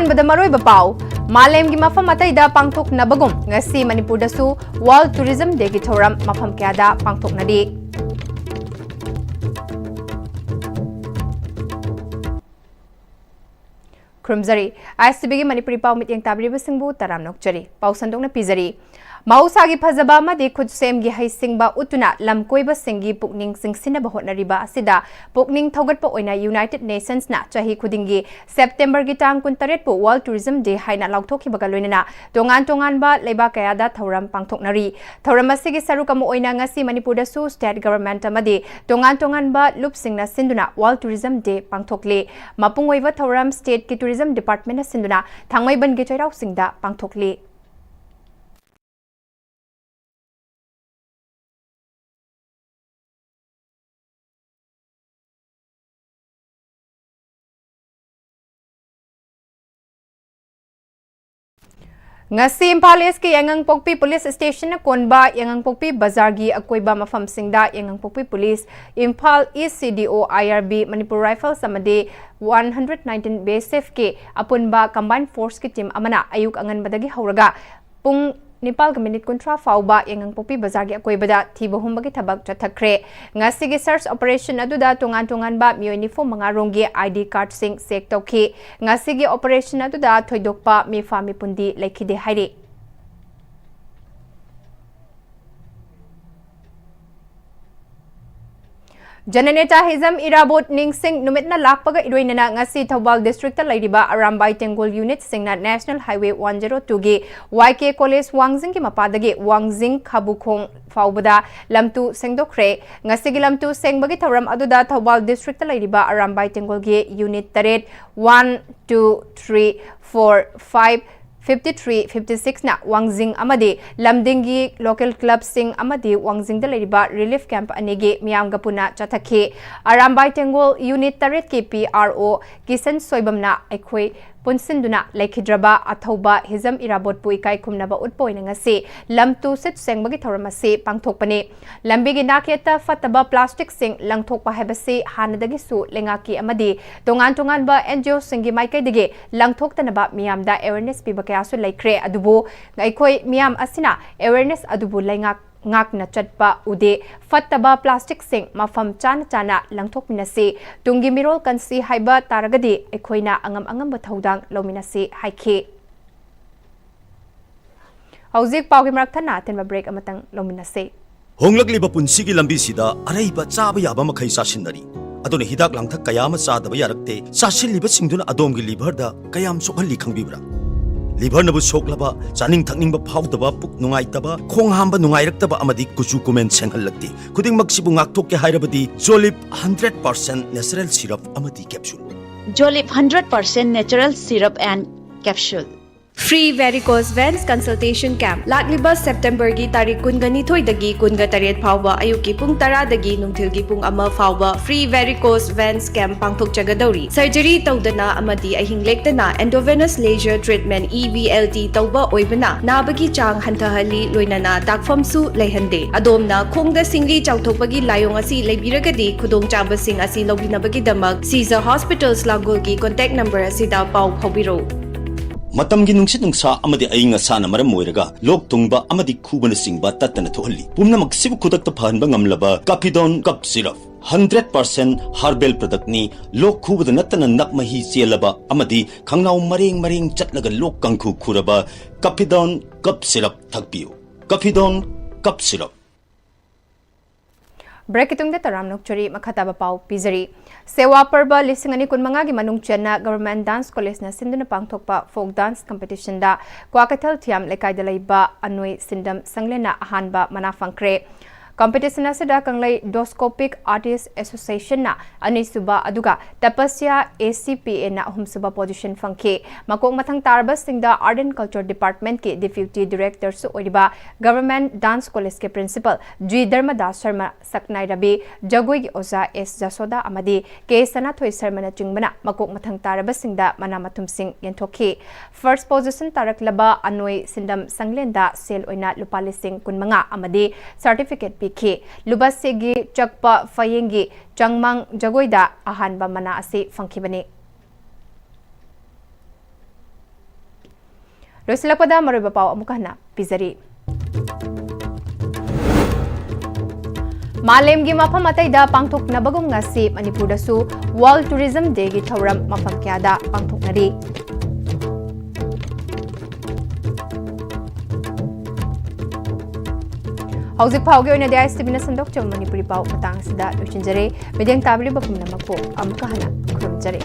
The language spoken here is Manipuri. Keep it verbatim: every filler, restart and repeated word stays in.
ꯑꯍꯥꯟꯕꯗ ꯃꯔꯨꯑꯣꯏꯕ ꯄꯥꯎ꯫ ꯃꯥꯂꯦꯝꯒꯤ ꯃꯐꯝ ꯑꯇꯩꯗ ꯄꯥꯡꯊꯣꯛꯅꯕꯒꯨꯝ ꯉꯁꯤ ꯃꯅꯤꯄꯨꯔꯗꯁꯨ World Tourism Day ꯒꯤ ꯊꯧꯔꯝ ꯃꯐꯝ ꯀꯌꯥꯗ ꯄꯥꯡꯊꯣꯛꯅꯔꯤ꯫ ꯈꯨꯔꯨꯝꯖꯔꯤ꯫ ISTV ꯒꯤ ꯃꯅꯤꯄꯨꯔꯤ ꯄꯥꯎ ꯃꯤꯠꯌꯦꯡ ꯇꯥꯕꯤꯔꯤꯕꯁꯤꯡꯕꯨ ꯇꯔꯥꯝꯅ ꯑꯣꯛꯆꯔꯤ꯫ ꯄꯥꯎ ꯁꯟꯗꯣꯛꯅ ꯄꯤꯖꯔꯤ꯫ ꯃꯍꯧꯁꯥꯒꯤ ꯐꯖꯕ ꯑꯃꯗꯤ ꯈꯨꯠꯁꯦꯝꯒꯤ ꯍꯩꯁꯤꯡꯕ ꯎꯠꯇꯨꯅ ꯂꯝ ꯀꯣꯏꯕꯁꯤꯡꯒꯤ ꯄꯨꯛꯅꯤꯡ ꯆꯤꯡꯁꯤꯟꯅꯕ ꯍꯣꯠꯅꯔꯤꯕ ꯑꯁꯤꯗ ꯄꯨꯛꯅꯤꯡ ꯊꯧꯒꯠꯄ ꯑꯣꯏꯅ United Nations ꯅ ꯆꯍꯤ ꯈꯨꯗꯤꯡꯒꯤ September ꯒꯤ ꯇꯥꯡ ꯀꯨꯟꯇꯔꯦꯠ ꯄꯨ World Tourism Day ꯍꯥꯏꯅ ꯂꯥꯎꯊꯣꯛꯈꯤꯕꯒ ꯂꯣꯏꯅꯅ ꯇꯣꯉꯥꯟ ꯇꯣꯉꯥꯟꯕ ꯂꯩꯕꯥꯛ ꯀꯌꯥꯗ ꯊꯧꯔꯝ ꯄꯥꯡꯊꯣꯛꯅꯔꯤ꯫ ꯊꯧꯔꯝ ꯑꯁꯤꯒꯤ ꯁꯔꯨꯛ ꯑꯃ ꯑꯣꯏꯅ ꯉꯁꯤ ꯃꯅꯤꯄꯨꯔꯗꯁꯨ state government ꯑꯃꯗꯤ ꯇꯣꯉꯥꯟ ꯇꯣꯉꯥꯟꯕ ꯂꯨꯞꯁꯤꯡꯅ ꯁꯤꯟꯗꯨꯅ World Tourism Day ꯄꯥꯡꯊꯣꯛꯂꯤ꯫ ꯃꯄꯨꯡ ꯑꯣꯏꯕ ꯊꯧꯔꯝ state ꯀꯤ Tourism Department ꯅ ꯁꯤꯟꯗꯨꯅ ꯊꯥꯡꯃꯩꯕꯟꯒꯤ ꯆꯩꯔꯥꯎ ꯆꯤꯡꯗ ꯄꯥꯡꯊꯣꯛꯂꯤ꯫ ꯉꯁꯤ ꯏꯝꯐꯥꯜ East ꯀꯤ ꯌꯥꯏꯉꯪꯄꯣꯛꯄꯤ Police Station ꯅ ꯀꯣꯟꯕ ꯌꯥꯏꯉꯪꯄꯣꯛꯄꯤ ꯕꯖꯥꯔꯒꯤ ꯑꯀꯣꯏꯕ ꯃꯐꯝꯁꯤꯡꯗ ꯌꯥꯏꯉꯪꯄꯣꯛꯄꯤ Police, Imphal East C D O, I R B, Manipur Rifles ꯑꯃꯗꯤ one hundred nineteen B S F ꯀꯤ ꯑꯄꯨꯟꯕ combined force ꯀꯤ team ꯑꯃꯅ ꯑꯌꯨꯛ ꯑꯉꯟꯕꯗꯒꯤ ꯍꯧꯔꯒ ꯄꯨꯡ ꯅꯤꯄꯥꯜꯒ ꯃꯤꯅꯤꯠ ꯀꯨꯟꯊ꯭ꯔꯥ ꯐꯥꯎꯕ ꯌꯥꯏꯉꯪꯄꯣꯛꯄꯤ ꯕꯖꯥꯔꯒꯤ ꯑꯀꯣꯏꯕꯗ ꯊꯤꯕ ꯍꯨꯝꯕꯒꯤ ꯊꯕꯛ ꯆꯠꯊꯈ꯭ꯔꯦ꯫ ꯉꯁꯤꯒꯤ search operation ꯑꯗꯨꯗ ꯇꯣꯉꯥꯟ ꯇꯣꯉꯥꯟꯕ ꯃꯤꯑꯣꯏ ꯅꯤꯐꯨ ꯃꯉꯥ ꯔꯣꯝꯒꯤ I D card ꯁꯤꯡ check ꯇꯧꯈꯤ꯫ ꯉꯁꯤꯒꯤ operation ꯑꯗꯨꯗ ꯊꯣꯏꯗꯣꯛꯄ ꯃꯤꯐꯥ ꯃꯤꯄꯨꯟꯗꯤ ꯂꯩꯈꯤꯗꯦ ꯍꯥꯏꯔꯤ꯫ ꯖꯅꯅꯦꯇꯥ ꯍꯤꯖꯝ ꯏꯔꯥꯕꯣꯠ ꯅꯤꯡꯁꯤꯡ ꯅꯨꯃꯤꯠꯅ ꯂꯥꯛꯄꯒ ꯏꯔꯣꯏꯅꯅ ꯉꯁꯤ ꯊꯧꯕꯥꯜ district ꯇ ꯂꯩꯔꯤꯕ ꯑꯔꯥꯝꯕꯥꯏ ꯇꯦꯡꯒꯣꯜ unit ꯁꯤꯡꯅ National Highway one zero two ꯒꯤ Y K College ꯋꯥꯡꯖꯤꯡꯒꯤ ꯃꯄꯥꯗꯒꯤ ꯋꯥꯡꯖꯤꯡ ꯈꯥꯕꯨꯈꯣꯡ ꯐꯥꯎꯕꯗ ꯂꯝꯇꯨ ꯁꯦꯡꯗꯣꯛꯈ꯭ꯔꯦ꯫ ꯉꯁꯤꯒꯤ ꯂꯝꯇꯨ ꯁꯦꯡꯕꯒꯤ ꯊꯧꯔꯝ ꯑꯗꯨꯗ ꯊꯧꯕꯥꯜ district ꯇ ꯂꯩꯔꯤꯕ ꯑꯔꯥꯝꯕꯥꯏ ꯇꯦꯡꯒꯣꯜꯒꯤ unit ꯇꯔꯦꯠ, one, two, three, four, five, fifty three, fifty six ꯅ ꯋꯥꯡꯖꯤꯡ ꯑꯃꯗꯤ ꯂꯝꯗꯤꯡꯒꯤ local club ꯁꯤꯡ ꯑꯃꯗꯤ ꯋꯥꯡꯖꯤꯡꯗ ꯂꯩꯔꯤꯕ relief camp ꯑꯅꯤꯒꯤ ꯃꯤꯌꯥꯝꯒ ꯄꯨꯟꯅ ꯆꯠꯊꯈꯤ꯫ ꯑꯔꯥꯝꯕꯥꯏ ꯇꯦꯡꯒꯣꯜ unit ꯇꯔꯦꯠ ꯀꯤ P R O ꯀꯤꯁꯟ ꯁꯣꯏꯕꯝꯅ ꯑꯩꯈꯣꯏ ꯄꯨꯟꯁꯤꯟꯗꯨꯅ ꯂꯩꯈꯤꯗ꯭ꯔꯕ ꯑꯊꯧꯕ ꯍꯤꯖꯝ ꯏꯔꯥꯕꯣꯠꯄꯨ ꯏꯀꯥꯏ ꯈꯨꯝꯅꯕ ꯎꯠꯄ ꯑꯣꯏꯅ ꯉꯁꯤ ꯂꯝ ꯇꯨ ꯁꯤꯠ ꯁꯦꯡꯕꯒꯤ ꯊꯧꯔꯝ ꯑꯁꯤ ꯄꯥꯡꯊꯣꯛꯄꯅꯤ꯫ ꯂꯝꯕꯤꯒꯤ ꯅꯥꯛꯌꯦꯠꯇ ꯐꯠꯇꯕ ꯄ꯭ꯂꯥꯁꯇꯤꯛꯁꯤꯡ ꯂꯪꯊꯣꯛꯄ ꯍꯥꯏꯕꯁꯤ ꯍꯥꯟꯅꯗꯒꯤꯁꯨ ꯂꯩꯉꯥꯛꯀꯤ ꯑꯃꯗꯤ ꯇꯣꯉꯥꯟ ꯇꯣꯉꯥꯟꯕ NGO ꯁꯤꯡꯒꯤ ꯃꯥꯏꯀꯩꯗꯒꯤ ꯂꯪꯊꯣꯛꯇꯅꯕ ꯃꯤꯌꯥꯝꯗ awareness ꯄꯤꯕ ꯀꯌꯥꯁꯨ ꯂꯩꯈ꯭ꯔꯦ꯫ ꯑꯗꯨꯕꯨ ꯑꯩꯈꯣꯏ ꯃꯤꯌꯥꯝ ꯑꯁꯤꯅ awareness ꯑꯗꯨꯕꯨ ꯂꯩꯉꯥꯛ ꯉꯥꯛꯅ ꯆꯠꯄ ꯎꯗꯦ꯫ ꯐꯠꯇꯕ ꯄ꯭ꯂꯥꯁꯇꯤꯛꯁꯤꯡ ꯃꯐꯝ ꯆꯥꯅ ꯆꯥꯅ ꯂꯪꯊꯣꯛꯃꯤꯟꯅꯁꯤ꯫ ꯇꯨꯡꯒꯤ ꯃꯤꯔꯣꯜ ꯀꯟꯁꯤ ꯍꯥꯏꯕ ꯇꯥꯔꯒꯗꯤ ꯑꯩꯈꯣꯏꯅ ꯑꯉꯝ ꯑꯉꯝꯕ ꯊꯧꯗꯥꯡ ꯂꯧꯃꯤꯟꯅꯁꯤ ꯍꯥꯏꯈꯤ꯫ ꯍꯧꯖꯤꯛ ꯄꯥꯎꯒꯤ ꯃꯔꯛ ꯊꯠꯅ ꯑꯇꯦꯟꯕ break ꯑꯃꯇꯪ ꯂꯧꯃꯤꯟꯅꯁꯤ꯫ ꯍꯣꯡꯂꯛꯂꯤꯕ ꯄꯨꯟꯁꯤꯒꯤ ꯂꯝꯕꯤꯁꯤꯗ ꯑꯔꯩꯕ ꯆꯥꯕ ꯌꯥꯕ ꯃꯈꯩ ꯆꯥꯁꯤꯟꯅꯔꯤ꯫ ꯑꯗꯨꯅ ꯍꯤꯗꯥꯛ ꯂꯥꯡꯊꯛ ꯀꯌꯥ ꯑꯃ ꯆꯥꯗꯕ ꯌꯥꯔꯛꯇꯦ꯫ ꯆꯥꯁꯤꯜꯂꯤꯕꯁꯤꯡꯗꯨꯅ ꯑꯗꯣꯝꯒꯤ liver ꯗ ꯀꯌꯥꯝ ꯁꯣꯛꯍꯜꯂꯤ ꯈꯪꯕꯤꯕ꯭ꯔꯥ? Liver ꯅꯕꯨ ꯁꯣꯛꯂꯕ, ꯆꯥꯅꯤꯡ ꯊꯛꯅꯤꯡꯕ ꯐꯥꯎꯗꯕ, ꯄꯨꯛ ꯅꯨꯡꯉꯥꯏꯇꯕ, ꯈꯣꯡ ꯍꯥꯝꯕ ꯅꯨꯡꯉꯥꯏꯔꯛꯇꯕ ꯑꯃꯗꯤ ꯀꯨꯆꯨ ꯀꯨꯃꯦꯟ ꯁꯦꯡꯍꯜꯂꯛꯇꯦ꯫ ꯈꯨꯗꯤꯡꯃꯛꯁꯤꯕꯨ ꯉꯥꯛꯊꯣꯛꯀꯦ ꯍꯥꯏꯔꯕꯗꯤ Jolib hundred percent natural syrup ꯑꯃꯗꯤ capsule꯫ Jolib hundred percent natural syrup and capsule꯫ Free varicose veins consultation camp ꯂꯥꯛꯂꯤꯕ September ꯒꯤ ꯇꯥꯔꯤꯛ ꯀꯨꯟꯒ ꯅꯤꯊꯣꯏꯗꯒꯤ ꯀꯨꯟꯒ ꯇꯔꯦꯠ ꯐꯥꯎꯕ ꯑꯌꯨꯛꯀꯤ ꯄꯨꯡ ꯇꯔꯥꯗꯒꯤ ꯅꯨꯡꯊꯤꯜꯒꯤ ꯄꯨꯡ ꯑꯃ ꯐꯥꯎꯕ free varicose veins camp ꯄꯥꯡꯊꯣꯛꯆꯒꯗꯧꯔꯤ꯫ Surgery ꯇꯧꯗꯅ ꯑꯃꯗꯤ ꯑꯍꯤꯡ ꯂꯦꯛꯇꯅ endovenous laser treatment, EVLT, ꯇꯧꯕ ꯑꯣꯏꯕꯅ ꯅꯥꯕꯒꯤ ꯆꯥꯡ ꯍꯟꯊꯍꯜꯂꯤ, ꯂꯣꯏꯅꯅ ꯗꯥꯛꯐꯝꯁꯨ ꯂꯩꯍꯟꯗꯦ꯫ ꯑꯗꯣꯝꯅ ꯈꯣꯡꯗ ꯁꯤꯡꯂꯤ ꯆꯥꯎꯊꯣꯛꯄꯒꯤ ꯂꯥꯏꯑꯣꯡ ꯑꯁꯤ ꯂꯩꯕꯤꯔꯒꯗꯤ ꯈꯨꯗꯣꯡꯆꯥꯕꯁꯤꯡ ꯑꯁꯤ ꯂꯧꯕꯤꯅꯕꯒꯤꯗꯃꯛ Caesar Hospitals ꯂꯥꯡꯒꯣꯜꯒꯤ contact number ꯑꯁꯤꯗ ꯄꯥꯎ ꯐꯥꯎꯕꯤꯔꯛꯎ꯫ ꯃꯇꯝꯒꯤ ꯅꯨꯡꯁꯤꯠ ꯅꯨꯡꯁꯥ ꯑꯃꯗꯤ ꯑꯏꯪ ꯑꯁꯥꯅ ꯃꯔꯝ ꯑꯣꯏꯔꯒ ꯂꯣꯛ ꯊꯨꯡꯕ ꯑꯃꯗꯤ ꯈꯨꯕꯅꯆꯤꯡꯕ ꯇꯠꯇꯅ ꯊꯣꯛꯍꯜꯂꯤ꯫ ꯄꯨꯝꯅꯃꯛꯁꯤꯕꯨ ꯈꯨꯗꯛꯇ ꯐꯍꯟꯕ ꯉꯝꯂꯕ Capidone Cough Syrup hundred percent herbal product ꯅꯤ꯫ ꯂꯣꯛ ꯈꯨꯕꯗ ꯅꯠꯇꯅ ꯅꯞ ꯃꯍꯤ ꯆꯦꯜꯂꯕ ꯑꯃꯗꯤ ꯈꯪꯅꯥꯎ ꯃꯔꯦꯡ ꯃꯔꯦꯡ ꯆꯠꯂꯒ ꯂꯣꯛ ꯀꯥꯡꯈꯨ ꯈꯨꯔꯕ Capidone Cough Syrup ꯊꯛꯄꯤꯌꯨ꯫ Capidone Cough Syrup꯫ Break ꯀꯤ ꯇꯨꯡꯗ ꯇꯔꯥꯝꯅ ꯑꯣꯛꯆꯔꯤ꯫ ꯃꯈꯥ ꯇꯥꯕ ꯄꯥꯎ ꯄꯤꯖꯔꯤ꯫ ꯁꯦꯋꯥ ꯄꯔꯕ ꯂꯤꯁꯤꯡ ꯑꯅꯤ ꯀꯨꯟꯃꯉꯥꯒꯤ ꯃꯅꯨꯡ ꯆꯟꯅ Government Dance College ꯅ ꯁꯤꯟꯗꯨꯅ ꯄꯥꯡꯊꯣꯛꯄ folk dance competition ꯗ ꯀ꯭ꯋꯥꯀꯩꯊꯦꯜ ꯊꯤꯌꯥꯝ ꯂꯩꯀꯥꯏꯗ ꯂꯩꯕ ꯑꯅꯣꯏ ꯁꯤꯟꯗꯝ ꯁꯪꯂꯦꯟꯅ ꯑꯍꯥꯟꯕ ꯃꯅꯥ ꯐꯪꯈ꯭ꯔꯦ꯫ Competition ꯑꯁꯤꯗ ꯀꯪꯂꯩ Doscopic Artist Association ꯅ ꯑꯅꯤꯁꯨꯕ ꯑꯗꯨꯒ Tapasya A C P A ꯅ ꯑꯍꯨꯝꯁꯨꯕ position ꯐꯪꯈꯤ꯫ ꯃꯀꯣꯛ ꯃꯊꯪ ꯇꯥꯔꯕꯁꯤꯡꯗ Art and Culture Department ꯀꯤ Deputy Director ꯁꯨ ꯑꯣꯏꯔꯤꯕ Government Dance College ꯀꯤ Principal G ꯙꯔꯃꯗꯥꯁ ꯁꯔꯃ, ꯁꯛꯅꯥꯏꯔꯕꯤ ꯖꯒꯣꯏꯒꯤ ꯑꯣꯖꯥ S ꯖꯁꯣꯗꯥ ꯑꯃꯗꯤ K ꯁꯅꯥꯊꯣꯏ ꯁꯔꯃꯅꯆꯤꯡꯕꯅ ꯃꯀꯣꯛ ꯃꯊꯪ ꯇꯥꯔꯕꯁꯤꯡꯗ ꯃꯅꯥ ꯃꯊꯨꯝꯁꯤꯡ ꯌꯦꯟꯊꯣꯛꯈꯤ꯫ First position ꯇꯥꯔꯛꯂꯕ ꯑꯅꯣꯏ ꯁꯤꯟꯗꯝ ꯁꯪꯂꯦꯟꯗ ꯁꯦꯜ ꯑꯣꯏꯅ ꯂꯨꯄꯥ ꯂꯤꯁꯤꯡ ꯀꯨꯟꯃꯉꯥ ꯑꯃꯗꯤ certificate ꯄꯤꯈꯤ꯫ ꯂꯨꯕꯁꯤꯒꯤ ꯆꯛꯄ ꯐꯌꯦꯡꯒꯤ ꯆꯪꯃꯥꯡ ꯖꯒꯣꯏꯗ ꯑꯍꯥꯟꯕ ꯃꯅꯥ ꯑꯁꯤ ꯐꯪꯈꯤꯕꯅꯤ꯫ ꯂꯣꯏꯁꯤꯜꯂꯛꯄꯗ ꯃꯔꯨꯑꯣꯏꯕ ꯄꯥꯎ ꯑꯃꯨꯛꯀ ꯍꯟꯅ ꯄꯤꯖꯔꯤ꯫ ꯃꯥꯂꯦꯝꯒꯤ ꯃꯐꯝ ꯑꯇꯩꯗ ꯄꯥꯡꯊꯣꯛꯅꯕꯒꯨꯝ ꯉꯁꯤ ꯃꯅꯤꯄꯨꯔꯗꯁꯨ World Tourism Day ꯒꯤ ꯊꯧꯔꯝ ꯃꯐꯝ ꯀꯌꯥꯗ ꯄꯥꯡꯊꯣꯛꯅꯔꯤ꯫ ꯍꯧꯖꯤꯛ ꯐꯥꯎꯒꯤ ꯑꯣꯏꯅꯗꯤ ISTV ꯅ ꯁꯟꯗꯣꯛꯆꯕ ꯃꯅꯤꯄꯨꯔꯤ ꯄꯥꯎ ꯃꯇꯥꯡ ꯑꯁꯤꯗ ꯂꯣꯏꯁꯤꯟꯖꯔꯦ꯫ ꯃꯤꯠꯌꯦꯡ ꯇꯥꯕꯤꯔꯤꯕ ꯄꯨꯝꯅꯃꯛꯄꯨ ꯑꯃꯨꯛꯀ ꯍꯟꯅ ꯈꯨꯔꯨꯝꯖꯔꯤ꯫